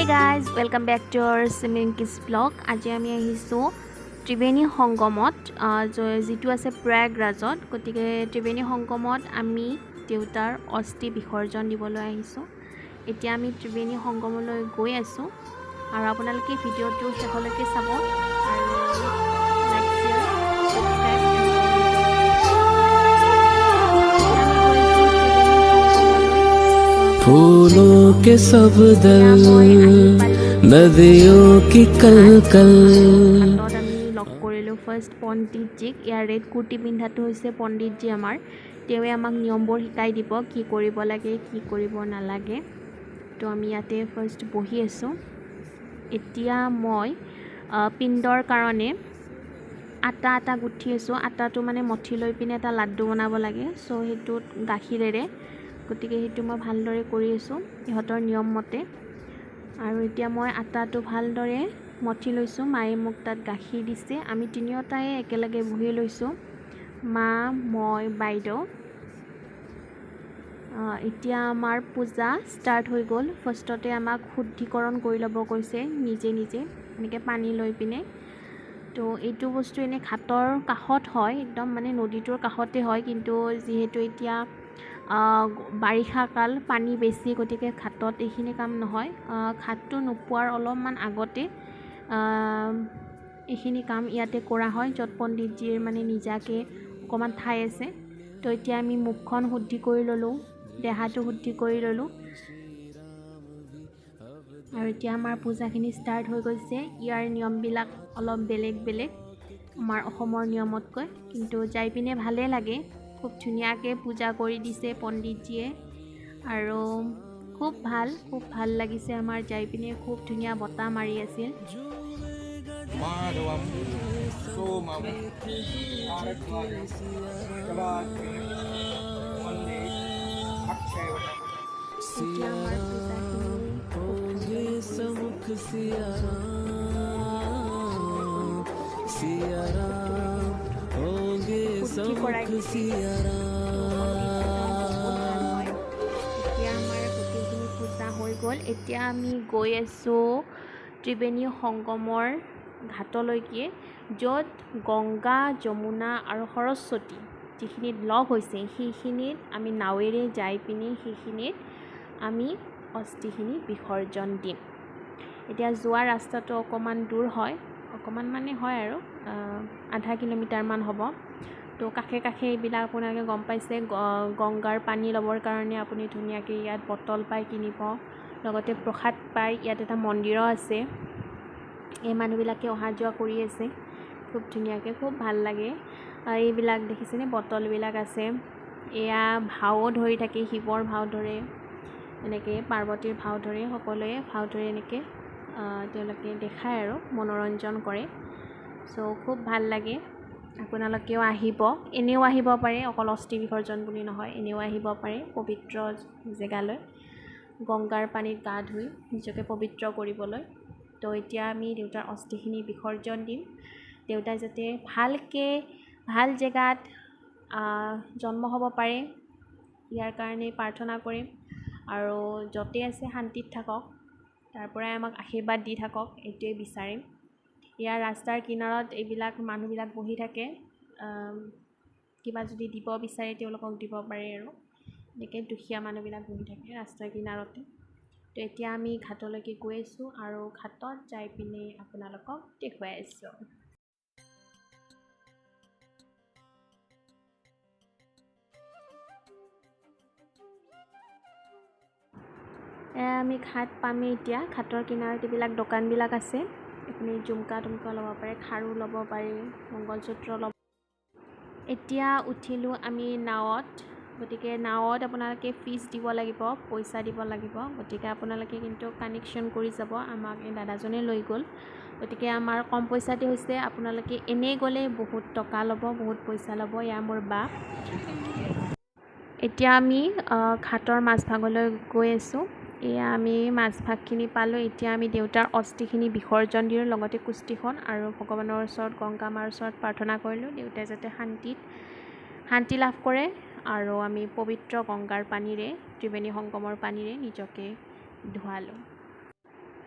Guys, welcome back to our Siminkis vlog. আজি আমি আহিছোঁ ত্ৰিবেণী সংগমত, যিটো আছে প্ৰয়াগৰাজত। গতিকে ত্ৰিবেণী সংগমত আমি দেউতাৰ অস্থি বিসৰ্জন দিবলৈ আহিছোঁ। এতিয়া আমি ত্ৰিবেণী সংগমলৈ গৈ আছোঁ আৰু আপোনালোকে ভিডিঅ'টো শেষলৈকে চাব আৰু লাইক, শ্বেয়াৰ, ছাবস্ক্ৰাইব। এতিয়া আমি গৈ আছোঁ ত্ৰিবেণী সংগমলৈ। फूलों के सब এতিয়া दल, মই আহি পালোঁ नदियों की कल कल। ঘাটত আমি লগ কৰিলোঁ ফাৰ্ষ্ট পণ্ডিতজীক। ইয়াৰ ৰেড কুৰ্তি পিন্ধাটো হৈছে পণ্ডিতজী আমাৰ। তেওঁৱে আমাক নিয়মবোৰ শিকাই দিব, কি কৰিব লাগে, কি কৰিব নালাগে। তো আমি ইয়াতে ফাৰ্ষ্ট বহি আছোঁ। এতিয়া মই পিণ্ডৰ কাৰণে আটা গুঠি আছোঁ। আটাটো মানে মঠি লৈ পিনে এটা লাড্ডু বনাব লাগে। চ' সেইটোত গাখীৰেৰে, গতিকে সেইটো মই ভালদৰে কৰি আছোঁ ইহঁতৰ নিয়ম মতে। আৰু এতিয়া মই আটাটো ভালদৰে মঠি লৈছোঁ। মায়ে মোক তাত গাখীৰ দিছে। আমি তিনিওটাই একেলগে বহি লৈছোঁ, মা, মই, বাইদেউ। এতিয়া আমাৰ পূজা ষ্টাৰ্ট হৈ গ'ল। ফাৰ্ষ্টতে আমাক শুদ্ধিকৰণ কৰি ল'ব কৈছে, নিজে নিজে এনেকৈ পানী লৈ পিনে। তো এইটো বস্তু এনেই ঘাটৰ কাষত হয়, একদম মানে নদীটোৰ কাষতে হয়। কিন্তু যিহেতু এতিয়া বাৰিষা কাল, পানী বেছি, গতিকে ঘাটত এইখিনি কাম নহয়। ঘাটটো নোপোৱাৰ অলপমান আগতে এইখিনি কাম ইয়াতে কৰা হয়, য'ত পণ্ডিতজীৰ মানে নিজাকৈ অকণমান ঠাই আছে। তো এতিয়া আমি মুখখন শুদ্ধি কৰি ল'লোঁ, দেহাটো শুদ্ধি কৰি ল'লোঁ আৰু এতিয়া আমাৰ পূজাখিনি ষ্টাৰ্ট হৈ গৈছে। ইয়াৰ নিয়মবিলাক অলপ বেলেগ বেলেগ আমাৰ অসমৰ নিয়মতকৈ, কিন্তু যাই পিনে ভালেই লাগে। খুব ধুনীয়াকৈ পূজা কৰি দিছে পণ্ডিতজীয়ে আৰু খুব ভাল, খুব ভাল লাগিছে আমাৰ যাই পিনে। খুব ধুনীয়া বতাহ মাৰি আছিল। माधवं सोमं भारद्वाजं गवाग्निं वन्दे अक्षयवटम्। এতিয়া আমাৰ পূজাখিনি খুব ভালদৰে হৈছে। समुख सिया राम, सिया राम होंगे। শুদ্ধি কৰাই समुख দিছে। सिया পণ্ডিতজনো বহুত ভাল राम। হয়। এতিয়া আমাৰ গোটেইখিনি পূজা হৈ গ'ল। এতিয়া আমি গৈ আছোঁ ত্ৰিবেণী সংগমৰ ঘাটলৈকে, য'ত গংগা, যমুনা আৰু সৰস্বতী যিখিনিত লগ হৈছে, সেইখিনিত আমি নাৱেৰে যাই পিনি সেইখিনিত আমি অস্থিখিনি বিসৰ্জন দিম। এতিয়া যোৱা ৰাস্তাটো অকণমান দূৰ হয়, অকণমান মানে হয় আৰু আধা কিলোমিটাৰমান হ'ব। তো কাষে কাষে এইবিলাক আপোনালোকে গম পাইছে, গংগাৰ পানী ল'বৰ কাৰণে আপুনি ধুনীয়াকৈ ইয়াত বটল পাই কিনিব, লগতে প্ৰসাদ পায়। ইয়াত এটা মন্দিৰো আছে। এই মানুহবিলাকে অহা যোৱা কৰি আছে খুব ধুনীয়াকৈ, খুব ভাল লাগে। এইবিলাক দেখিছেনে, বটলবিলাক আছে। এয়া ভাও ধৰি থাকে, শিৱৰ ভাও ধৰে, এনেকৈ পাৰ্বতীৰ ভাও ধৰে, সকলোৱে ভাও ধৰে। এনেকৈ তেওঁলোকে দেখায় আৰু মনোৰঞ্জন কৰে। চ' খুব ভাল লাগে। আপোনালোকেও আহিব, এনেও আহিব পাৰে, অকল অস্থি বিসৰ্জন বুলি নহয়, এনেও আহিব পাৰে পবিত্ৰ জেগালৈ, গংগাৰ পানীত গা ধুই নিজকে পবিত্ৰ কৰিবলৈ। তো এতিয়া আমি দেউতাৰ অস্থিখিনি বিসৰ্জন দিম। দেউতাই যাতে ভালকৈ ভাল জেগাত জন্ম হ'ব পাৰে, ইয়াৰ কাৰণে প্ৰাৰ্থনা কৰিম। আৰু য'তে আছে শান্তিত থাকক, তাৰ পৰাই আমাক আশীৰ্বাদ দি থাকক, এইটোৱেই বিচাৰিম। ইয়াৰ ৰাস্তাৰ কিনাৰত এইবিলাক মানুহবিলাক বহি থাকে। কিবা যদি দিব বিচাৰে তেওঁলোকক দিব পাৰে আৰু এনেকৈ দুখীয়া মানুহবিলাক বহি থাকে ৰাস্তাৰ কিনাৰতে। তো এতিয়া আমি ঘাটলৈকে গৈ আছোঁ আৰু ঘাটত যাই পিনে আপোনালোকক দেখুৱাই আছোঁ। আমি ঘাট পামেই এতিয়া। ঘাটৰ কিনাৰত এইবিলাক দোকানবিলাক আছে। আপুনি জুমকা টুমকা ল'ব পাৰে, খাৰু ল'ব পাৰে, মংগলসূত্ৰ ল'ব। এতিয়া উঠিলোঁ আমি নাৱত। গতিকে নাৱত আপোনালোকে ফিজ দিব লাগিব, পইচা দিব লাগিব। গতিকে আপোনালোকে কিন্তু কানেকশ্যন কৰি যাব। আমাক এই দাদাজনে লৈ গ'ল, গতিকে আমাৰ কম পইচাতে হৈছে। আপোনালোকে এনেই গ'লে বহুত টকা ল'ব, বহুত পইচা ল'ব। এয়া মোৰ বা। এতিয়া আমি ঘাটৰ মাজভাগলৈ গৈ আছোঁ। এয়া আমি মাজভাগখিনি পালোঁ। এতিয়া আমি দেউতাৰ অস্থিখিনি বিসৰ্জন দিলোঁ, লগতে কুষ্টিখন, আৰু ভগৱানৰ ওচৰত, গংগা মাৰ ওচৰত প্ৰাৰ্থনা কৰিলোঁ দেউতাই যাতে শান্তি লাভ কৰে আৰু আমি পবিত্ৰ গংগাৰ পানীৰে, ত্ৰিবেণী সংগমৰ পানীৰে নিজকে ধুৱালোঁ।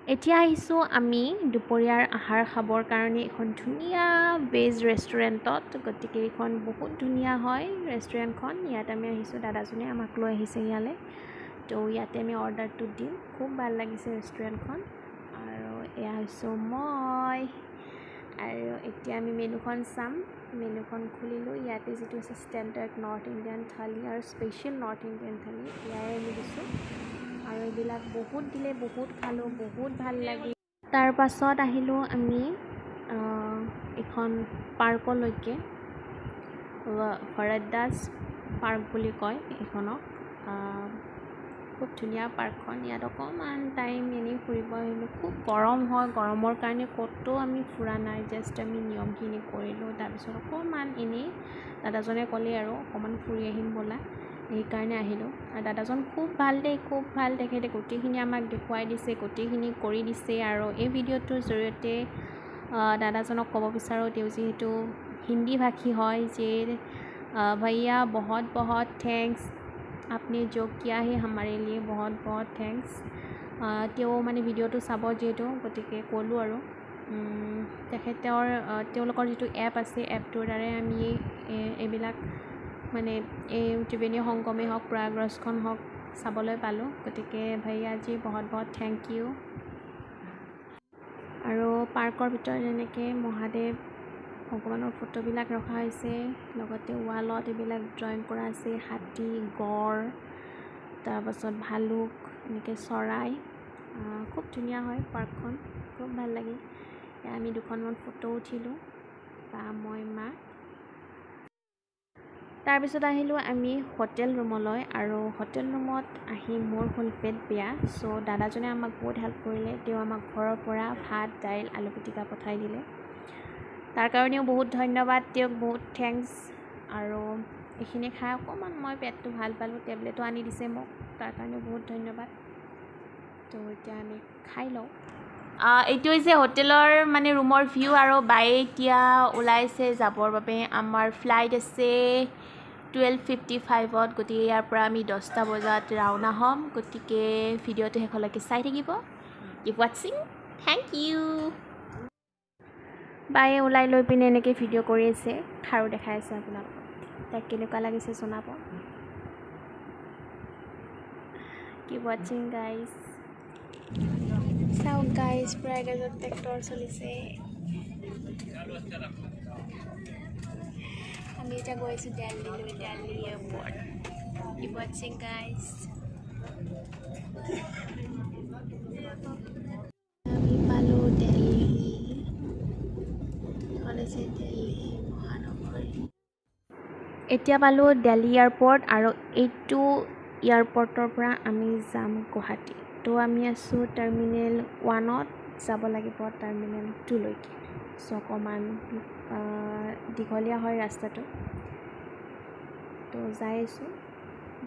এতিয়া আহিছোঁ আমি দুপৰীয়াৰ আহাৰ খাবৰ কাৰণে এখন ধুনীয়া ভেজ ৰেষ্টুৰেণ্টত। গতিকে এইখন বহুত ধুনীয়া হয় ৰেষ্টুৰেণ্টখন। ইয়াত আমি আহিছোঁ, দাদাজনে আমাক লৈ আহিছে ইয়ালৈ। তো ইয়াতে আমি অৰ্ডাৰটো দিম। খুব ভাল লাগিছে ৰেষ্টুৰেণ্টখন। আৰু এয়া হৈছোঁ মই। আৰু এতিয়া আমি মেনুখন চাম। মেনুখন খুলিলোঁ। ইয়াতে যিটো আছে ষ্টেণ্ডাৰ্ড নৰ্থ ইণ্ডিয়ান থালি আৰু স্পেচিয়েল নৰ্থ ইণ্ডিয়ান থালি, ইয়াৰে আমি দিছোঁ। আৰু এইবিলাক বহুত দিলে, বহুত খালোঁ, বহুত ভাল লাগিল। তাৰপাছত আহিলোঁ আমি এখন পাৰ্কলৈকে, ভৰত দাস পাৰ্ক বুলি কয় এইখনক। খুব ধুনীয়া পাৰ্কখন। ইয়াত অকণমান টাইম এনেই ফুৰিব আহিলোঁ। খুব গৰম হয়, গৰমৰ কাৰণে ক'তো আমি ফুৰা নাই, জাষ্ট আমি নিয়মখিনি কৰিলোঁ। তাৰপিছত অকণমান এনেই দাদাজনে ক'লে আৰু অকণমান ফুৰি আহিম ব'লা, সেইকাৰণে আহিলোঁ। আৰু দাদাজন খুব ভাল দেই, খুব ভাল। তেখেতে গোটেইখিনি আমাক দেখুৱাই দিছে, গোটেইখিনি কৰি দিছে। আৰু এই ভিডিঅ'টোৰ জৰিয়তে দাদাজনক ক'ব বিচাৰোঁ, তেওঁ যিহেতু হিন্দী ভাষী হয়, যে भैया बहुत बहुत thanks, आपने जो किया है हमारे लिए बहुत बहुत thanks. তেওঁ মানে ভিডিঅ'টো চাব যিহেতু, গতিকে ক'লোঁ আৰু। তেখেতৰ তেওঁলোকৰ যিটো এপ আছে, এপটোৰ দ্বাৰাই আমি এইবিলাক মানে এই ত্ৰিবেণী সংগমেই হওক, প্ৰয়াগৰাজখন হওক, চাবলৈ পালোঁ। গতিকে भैया जी बहुत बहुत thank U. আৰু পাৰ্কৰ ভিতৰত এনেকৈ মহাদেৱ ভগৱানৰ ফটোবিলাক ৰখা হৈছে, লগতে ৱালত এইবিলাক ড্ৰয়িং কৰা আছে, হাতী, গঁড়, তাৰপাছত ভালুক, এনেকৈ চৰাই। খুব ধুনীয়া হয় পাৰ্কখন, খুব ভাল লাগিল। আমি দুখনমান ফটো উঠিলোঁ, বা মই, মা। তাৰপিছত আহিলোঁ আমি হোটেল ৰুমলৈ। আৰু হোটেল ৰুমত আহি মোৰ হ'ল পেট বেয়া। চ' দাদাজনে আমাক বহুত হেল্প কৰিলে। তেওঁ আমাক ঘৰৰ পৰা ভাত, দাইল, আলু পিটিকা পঠাই দিলে। তাৰ কাৰণেও বহুত ধন্যবাদ তেওঁক, বহুত thanks. আৰু এইখিনি খাই অকণমান মই পেটটো ভাল পালোঁ। টেবলেটো আনি দিছে মোক, তাৰ কাৰণেও বহুত ধন্যবাদ। তো এতিয়া আমি খাই লওঁ। এইটো হৈছে হোটেলৰ মানে ৰুমৰ ভিউ। আৰু বায়ে এতিয়া ওলাইছে যাবৰ বাবে। আমাৰ ফ্লাইট আছে 12:55ত, গতিকে ইয়াৰ পৰা আমি 10টা বজাত ৰাওনা হ'ম। গতিকে ভিডিঅ'টো শেষলৈকে চাই থাকিব। Keep watching, thank you. বায়ে ওলাই লৈ পিনে এনেকৈ ভিডিঅ' কৰি আছে, খাৰু দেখাই আছে আপোনালোকক। তাক কেনেকুৱা লাগিছে জনাব। Keep watching guys. চাওক গাইজ, প্ৰয়াগৰাজত ট্ৰেক্টৰ চলিছে। আমি এতিয়া গৈ আছোঁ দিল্লীলৈ, Delhi airport. Keep watching guys. আমি পালোঁ দিল্লী। এখন হৈছে দিল্লী মহানগৰ। এতিয়া পালোঁ দিল্লী এয়াৰপৰ্ট। আৰু এইটো এয়াৰপৰ্টৰ পৰা আমি যাম গুৱাহাটী। তো আমি আছোঁ টাৰ্মিনেল 1ত, যাব লাগিব টাৰ্মিনেল 2লৈকে। চ' অকণমান দীঘলীয়া হয় ৰাস্তাটো। তো যাই আছোঁ,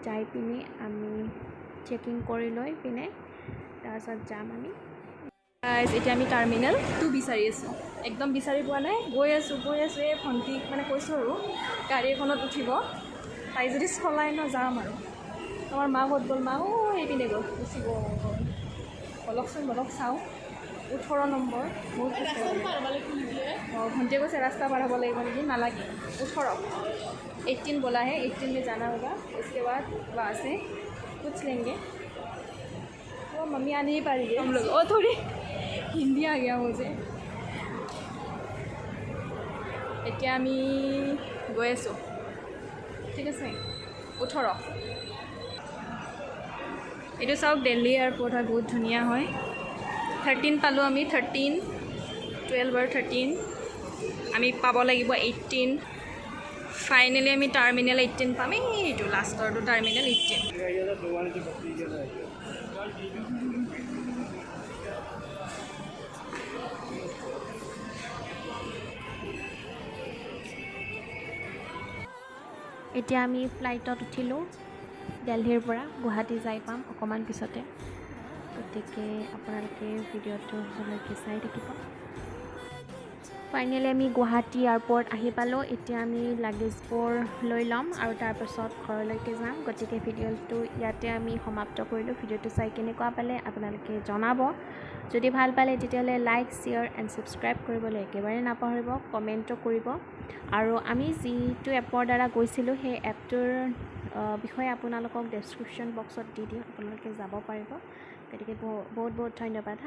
যাই পিনে আমি চেকিং কৰি লৈ পিনে তাৰপাছত যাম আমি। এতিয়া আমি টাৰ্মিনেল 2 বিচাৰি আছোঁ, একদম বিচাৰি পোৱা নাই। গৈ আছোঁ, গৈ আছোঁ। এই ভণ্টিক মানে কৈছোঁ আৰু গাড়ী এখনত উঠিব, তাই যদি চলাই ন যাম আৰু। আমাৰ মা ক'ত গ'ল? মা সেইপিনে গ'ল, গুচি গ'ল। বলকচোন বলক, চাওঁ। 18 নম্বৰ, বহুত অঁ ভণ্টিয়ে কৈছে ৰাস্তা পাৰ হ'ব লাগিব নেকি, নালাগে। 18, 18 बोला है, 18 में जाना होगा। उसके बाद वहाँ से पूछ लेंगे। वो मम्मी आ नहीं पा रही है हम लोग। ओ थोड़ी हिंदी आ गया मुझे। এতিয়া আমি গৈ আছোঁ, ঠিক আছে। 18, এইটো চাওক দিল্লী এয়াৰপৰ্ট হয়, বহুত ধুনীয়া হয়। 13 পালোঁ আমি, 13, 12 আৰু 13। আমি পাব লাগিব 18। ফাইনেলি আমি টাৰ্মিনেল 18 পাম। এইটো লাষ্টৰটো টাৰ্মিনেল 18। এতিয়া আমি ফ্লাইটত উঠিলোঁ। দিল্লীৰ পৰা গুৱাহাটী যাই পাম অকণমান পিছতে। গতিকে আপোনালোকে ভিডিঅ'টো শেষলৈকে চাই থাকিব। ফাইনেলি আমি গুৱাহাটী এয়াৰপৰ্ট আহি পালোঁ। এতিয়া আমি লাগেজবোৰ লৈ ল'ম আৰু তাৰপাছত ঘৰলৈকে যাম। গতিকে ভিডিঅ'টো ইয়াতে আমি সমাপ্ত কৰিলোঁ। ভিডিঅ'টো চাই কেনেকুৱা পালে আপোনালোকে জনাব। যদি ভাল পালে তেতিয়াহ'লে লাইক, শ্বেয়াৰ এণ্ড ছাবস্ক্ৰাইব কৰিবলৈ একেবাৰে নাপাহৰিব, কমেণ্টো কৰিব। আৰু আমি যিটো এপৰ দ্বাৰা গৈছিলোঁ সেই এপটোৰ বিষয়ে আপোনালোকক ডেছক্ৰিপশ্যন বক্সত দি দিম, আপোনালোকে যাব পাৰিব। গতিকে বহুত বহুত ধন্যবাদ।